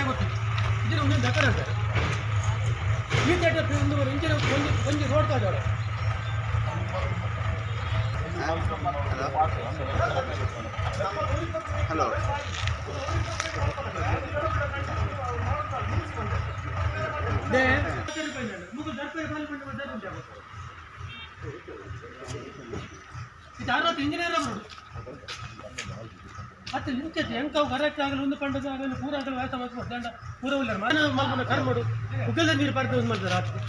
ಗೊತ್ತು ಇದರ ಒಂದು ದಕ್ಕರ ಅಂತಾರೆ ಈ ಥಿಯೇಟರ್ ಒಂದು ಇಂಚಿನ ಒಂದು ಒಂಜಿ ರೋಡ್ ತಾಜೋಡ. ಹಲೋ ಇಂಜಿನಿಯರ್ ಅತ್ತೆ ಇಂಚೆ ಎಂಕಾವು ಕರೆಕ್ಟ್ ಆಗಲು ಒಂದು ಪಂಡದ ಆಗಲು ಪೂರ ಆಗಲು ವ್ಯಾಸ ಮಾಡ್ಕೊಂಡು ದಂಡ ಪೂರ ಉಳ್ಳಾರ ಮನ ಮಲ್ಪನ ಕರ್ಮಡು ಉಗ್ಗದ ನೀರು ಪಡೆದು ಒಂದು ಮಾಡ್ತಾರೆ ರಾತ್ರಿ.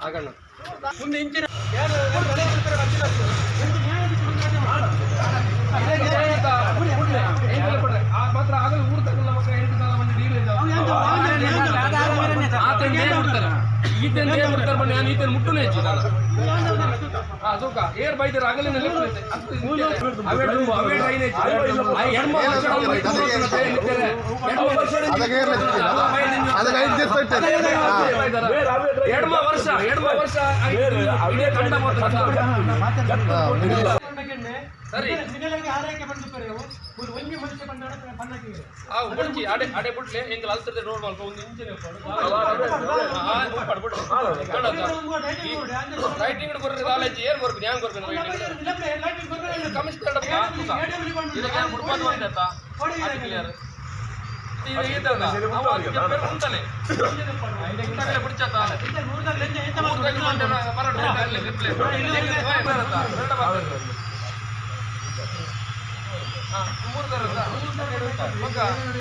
ಆಗಣ್ಣ ಒಂದು ಇಂಚಿನ ಮಾತ್ರ ಆಗಲು ಊರು ತಗೊಳ್ಳ ಮಕ್ಕ 8 ಸಲ ಒಂದು ಡೀಲ್ ಈತೇನ್ ಬಿಡ್ತಾರೆ ಬಣ್ಣ ನಾನು ಈತೇನ್ ಮುಟ್ಟುನೇ ಹೆಚ್ಚು ಹಾ ಸೋಕ ಏರ್ ಬೈದರ್ ಆಗಲಿನ ಅವೇ ಡ್ರೈನೇಜ್ ಎಡ್ಮ ವರ್ಷ ಎಡ್ಮ ವರ್ಷ ಕಂಡ ಸರಿ ಅಡೆ ಅಡೆ ಬಿಟ್ಲೆ ಎಂಗ್ ಅಲ್ತದೆ ರೋಡ್ ಮಲ್ಪ ಒಂದು ಇಂಚಿನ ಲೈಟಿಂಗ್ ಕೊರ್ರಿ ಕಾಲೇಜ್ ಏರ್ ಕೊರ್ಪಿ ನ್ಯಾನ್ ಕೊರ್ಪಿ ಲೈಟಿಂಗ್ ಕಮಿಷನರ್ ಇದಕ್ಕೆ ಮುಡ್ಪಾದ ಬಂದತ್ತ ಅದು ಕ್ಲಿಯರ್ ಇದು ಈತದ ಉಂಟಲೆ ಇಂತಗಲೆ ಬಿಡ್ಚತ ಬರಡು ರಿಪ್ಲೈ ಬರಡ.